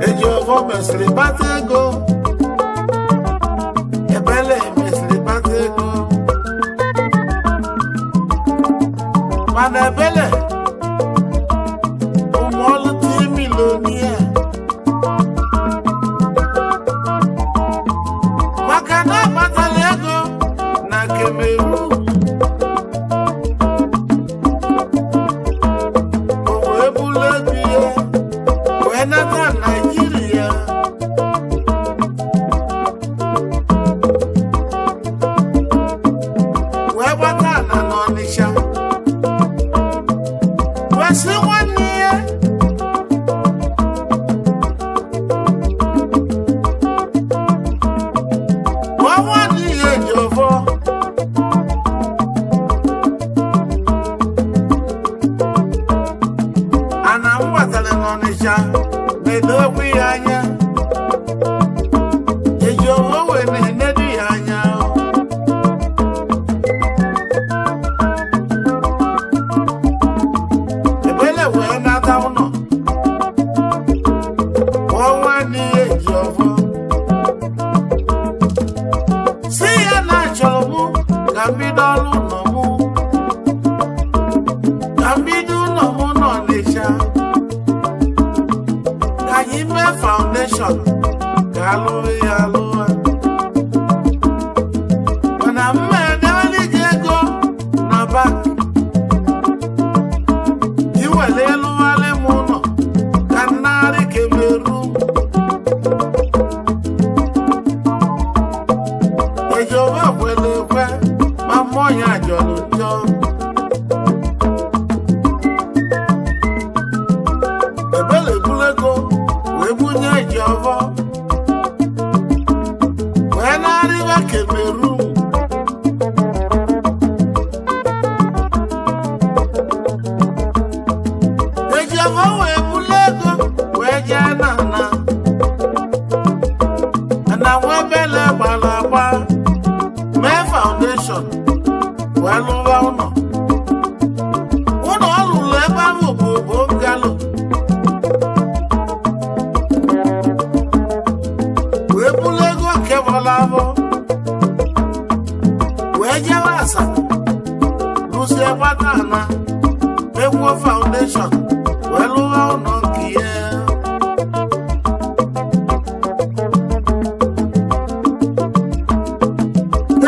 Ejiofor mesịrị kpata ego, Ebele mesịrị kpata ego, mana Ebele ụmụọlụti millionaire, maka na ọ kpatara ego na Cameroon. O wee bulu ego ya wee nata Naijiria, wee gbata ana n'Ọnịsha, wee sị nwanne ya gwa nwanne ya Ejiofor ana m gbatara n'Ọnịsha na-edokwu ya anya. Ejiofor wee na-enedu ya anya. Ebele wee nata ụlọ, kpọọ nwanne ya Ejiofor, si ya na achọrọ mụ ka m bido ọrụ ụlọ mụ, ka m bido ụlọ mụ n'Ọnịsha, ka anyị mee foundation, ka alụrụ ya alụwa, mana mma edewere gị ego na bank iwere elụgharị m ụlọ ka nnarị Cameroon. Ejiofor kwere ekwe, ma mmụọ ya jọrọ njọ. Ebele buru ego wee bunye Ejiofor, wee na-arịba Cameroon. Ejiofor wee buru ego wee jee na nwa Ebele gbara agba, mee foundation, wee lụwa ụlọ. Ụlọ ọ lụrụ ebe ahụ bụ bungalow, wee buru ego nke bọrọ abụ wee jewe Asaba, lụsie gbata ana, mekwuo foundation, wee lụwa ụlọ nke ya.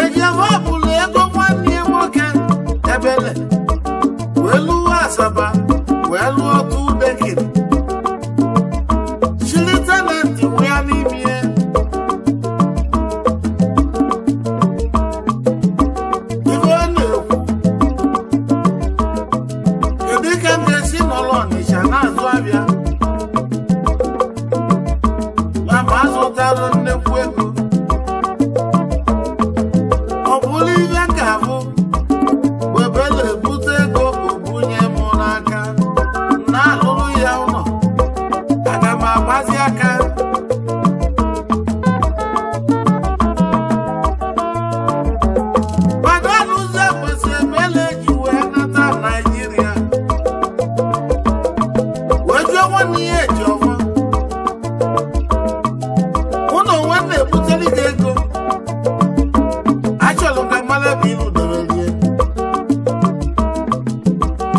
Ejiofor buru ego nwanne ya nwoke Ebele wee lụwa Asaba, wee lụọ otu decking, chiri tenant wee n'ime ya. Ife ọ na-ekwu, kedu ka m ga-esi nọrọ Ọnịsha na-azụ abịa ma ma azụtalụ nnekwu ego? Ọ bụrụ ife m ga-abụ Ebele ebute ego obunye m n'aka na-alụrụ ya ụlọ, aga m agbazi aka. Mana ọnụụzọ kwesị Ebele ji wee nata Naijiria, wee jụọ nwanne ya Ejiofor, mụ na onwe m na-ebutere gị ego, achọrọ m ka mara ebe ilu dere rie.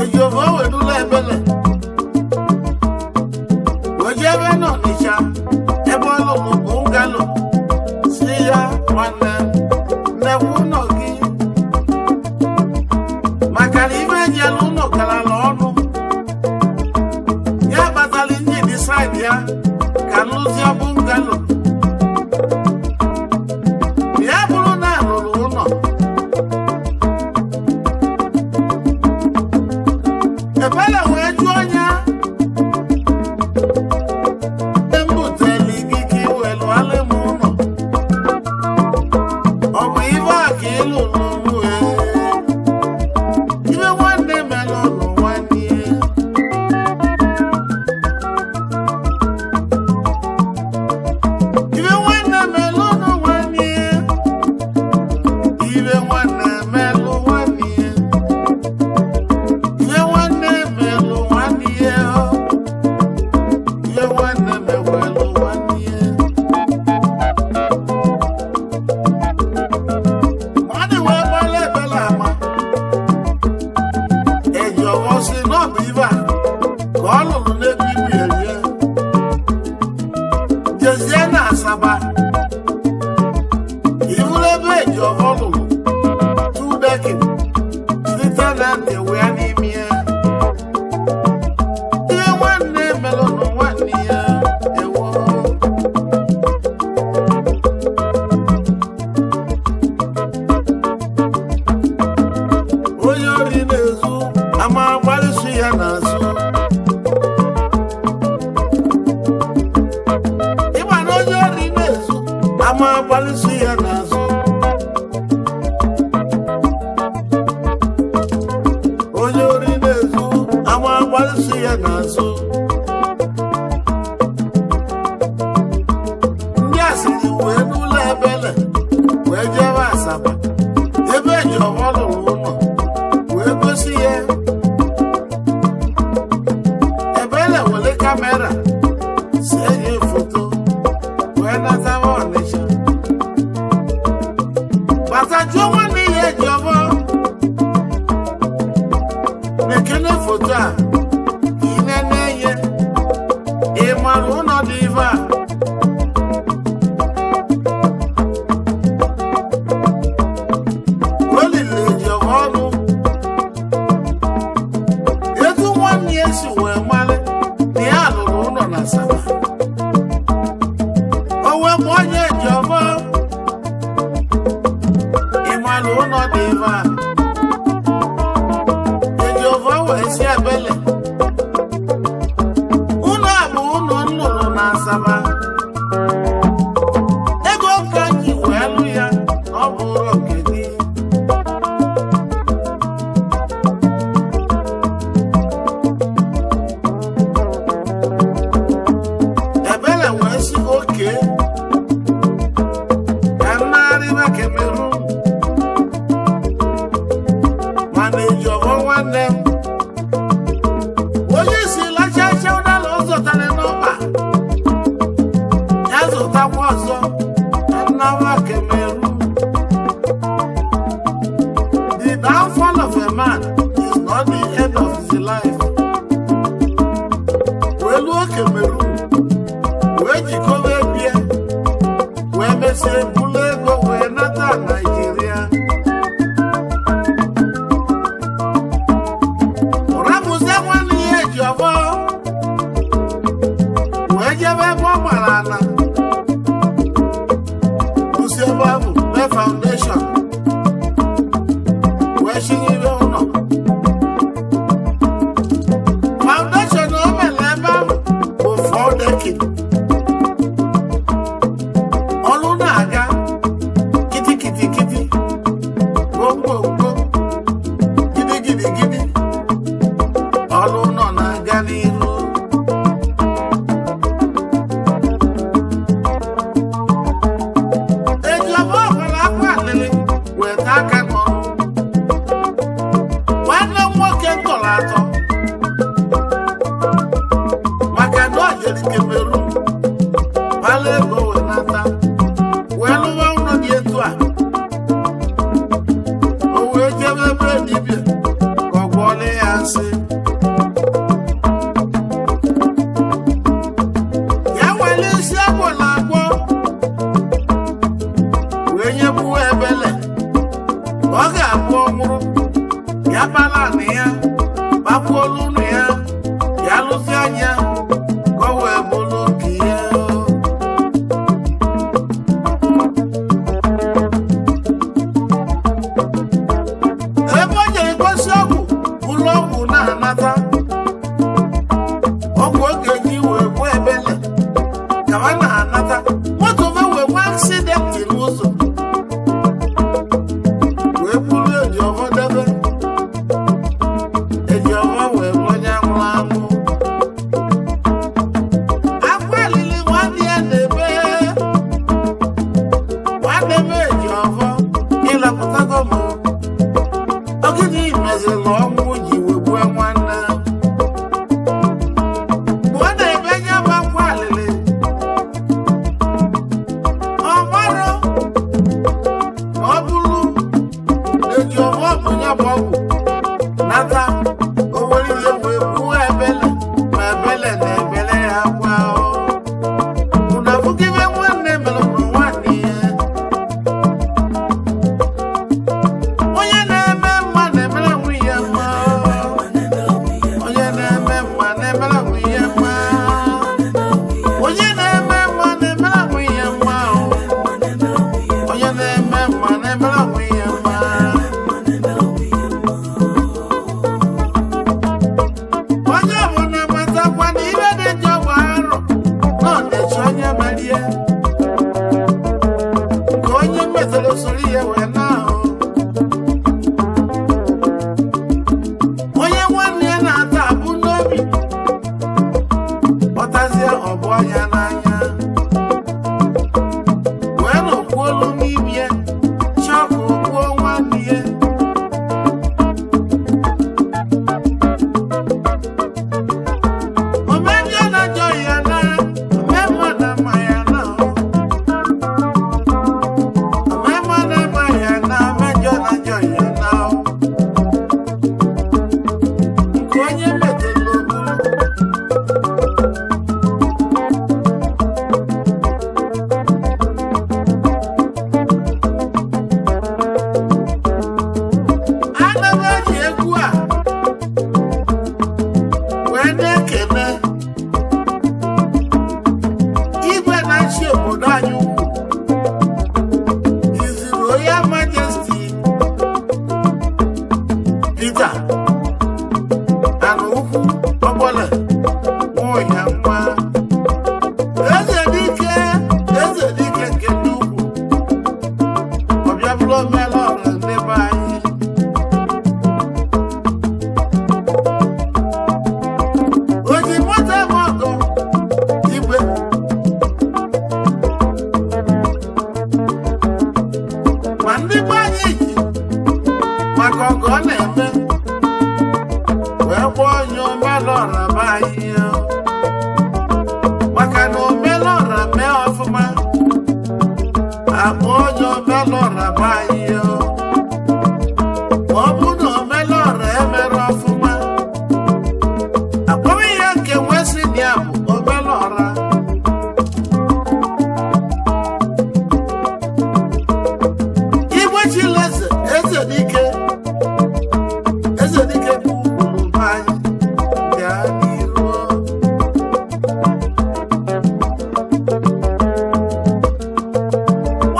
Ejiofor wedula Ebele wee jee ebe n'Ọnịcha ebe ọ lụrụ bungalow, si ya, nwanne, nnekwu ụlọ gị, maka na ife eji elu ụlọ garala ọnụ, ya kpatara inji decide ya ka lụzie bungalow. Ya bụrụ na alụrụ ụlọ, Ebele wee jụọ ya, mbuteli gị ka iwelu alị m ụlọ, ọ bụ ife a ka ịlụrụ mụ? Ee, ife nwanne mere ụlọ nwanne ya. Ife nwanne mere ụlọ nwanne ya. Ibe nwanne melụ nwanne ya, ihe nwanne melụ nwanne ya, ihe nwanne mewelụ nwanne ya. Mmadụ wee gbala ebele ama eji ọghọ si n'ọbụ ibe a ka ọ lụrụ n'ebe ibi erie jezie na Asaba iburu ebe eji ọghọ lụrụ two decking site na ntị wee n'ime ya. Ihe nwanne melụnụ nwanne ya, ewo. Onye ori na-ezu ama agbalịsị ya n'azụ. Ịma na onye ori na-ezu ama agbalịsị ya n'azụ. Onye ori na-ezu ama agbalịsị ya n'azụ. Ndị asịrị wee n'ụlọ ebele wee jebe Asaba ebe eji ọghọ lụrụ ụlọ wee gosi ya. Ebele were camera see ya foto wee natawa Ọnịcha bata jụọ nwanne ya eji ọbọ na-ekene foto a ka ị nene ihe ị mara ụlọ dị ife a. O lili eji ọbọ ọnụ etu nwanne ya si wee mara na ya lụrụ ụlọ na Asaba. O wee kpọọ onye eji ọbọ, ị mara ụlọ dị ife a. Eji ọbọ wee si ebele, ụlọ a bụ ụlọ m lụrụ na Asaba, ego ka m ji wee lụ ya na ọ bụrụ nke gị. Ebele wee sị oke ka m na-arịba Cameroon, mana eji ọbọ nwanne m onye si lachacha ụdala ọ zụtara n'ọkpa ya zụtakwa ọzọ ka m nawa Cameroon. The downfall of a man is not the end of his life. Wee luo Cameroon wee jikọba ebie wee mesie bulu ego wee nata Naijiria rapụzie nwanne ya eji ọbọ wee jebe ebe ọ gbara ala kwụsị ebe ahụ mee foundation wee chinyere ụlọ. Foundation o mere ebe ahụ bụ four decking. Ọlụ na-aga kiti kiti kiti, gbogbogbò, gidi gidi gidi. Ọlụ nọ na-aga n'ihu. Ejiọba ọkwara akwa alịlị weta aka n'ọrụ nwanne m nwoke tọrọ atọ maka na ọ jere Cameroon kpala ego wee nata wee lụwa ụlọ dị etu a. O wee jebe ebe dibịa ka ọ gwọọla ya nsị ya were isi agwọ na agwọ wee nyegbuo ebele ka ọ ga-abụ ọnwụrụ ya kpala anị ya gbakwuolu ụlọ ya ya lụzi anya ka ọ wee bụrụ nke ya. Ebe o jere gosi ọgwụ ụlọ ọgwụ na-anata ọgwụ oge ji wee gwuo ebele ka ọ na-anata moto be wee nwee accident n'ụzọ wee buru eji ọhọ debe. Eji ọfọ bụ ya bụ ọgwụ nata o were ihe wee gbuo Ebele, ma Ebele na ebele ya akwa. Unu afụgo ibe nwanne mere ụmụ nwanne ya. Onye na-eme mma na-emere nwunye ya mma. Onye na-eme mma na-emere nwunye ya mma. Onye na-eme mma na-emere nwunye ya mma. Onye na-eme mma na-emere nwunye ya mma. Onye ọbụla matakwa na ibe dị njọ bụ arụ na ọ na-eche onye merie ka onye metara usoro ihe wee na-ahụ. Onye nwanne ya na-ata abụ n'obi kpọtazie ọbụ ya n'anya wee nọkwuolu n'ime ya chọọ ka o gbuo nwanne ya. Omejọ na njọ ya na omemma na mma ya na omemma na mma ya na omejọ na njọ ya na nke onye metụrụ oburu. Ana m eji egwu a wee na-ekene igwe na-achị obodo anyị ukwu, His Royal Majesty Peter Anukwu Ọgbọla Nwoya nwa Eze Dike, Eze Dike nke ndị ukwu, ọbịa bụrụ omela ọra ndị be anyị. O ji moto eme ọgọ igwe ma ndị be anyị ji maka ọgọ ọ na-eme wee gbaa onye omelọra be anyị, maka na omelọra mee ọfụma, akpọ onye omelọra be anyị. Ma ọ bụ na omelọra emere ọfụma, akpọrọ ihe nke nwesị na ya bụ omelọra. Igwe Chileze, Eze Dike, Eze Dike bụ ugwuru be anyị. Gaa n'iru.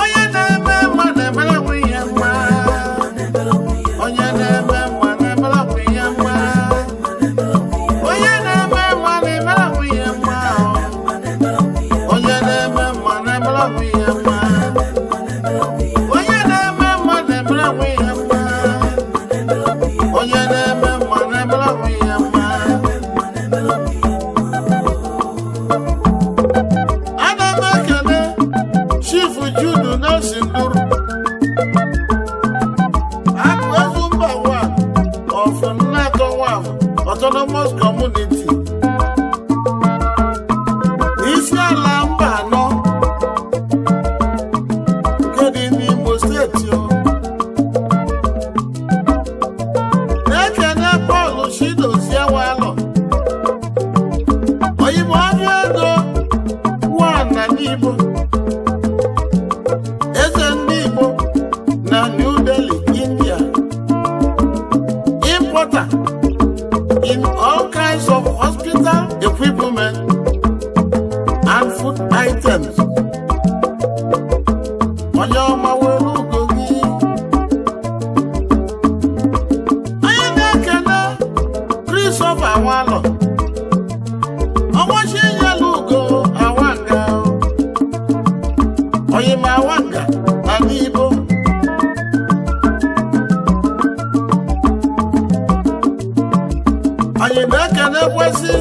Onye na-eme mma na-emere nwunye mma. Onye na-eme mma na-emere nwunye mma. Onye na-eme mma na-emere nwunye mma. Onye na-eme mma na-emere nwunye mma. Onye na-eme mma na-emere nwunye mma. Onye na-eme mma na-emere nwunye mma. Ana m ekele Chief Jude Nelson Duru Akụ Ezu Mba One of Nnatọ One Autonomous Community, isi ala mba anọ nke dị n'Imo Steeti o. Na-ekene Paul Chidozie Walọ oyime ọnụ ego nwana n'Igbo, eze ndị Igbo na New Delhi, India, importer in all kinds of hospital equipment and food items. Onye ọma, were ugo gị. Onye na-ekene Christopher Nwalọ ọnwachi nyela ugo awanga oyima awanga na n'Igbo. Anyị na-ekene kwesị.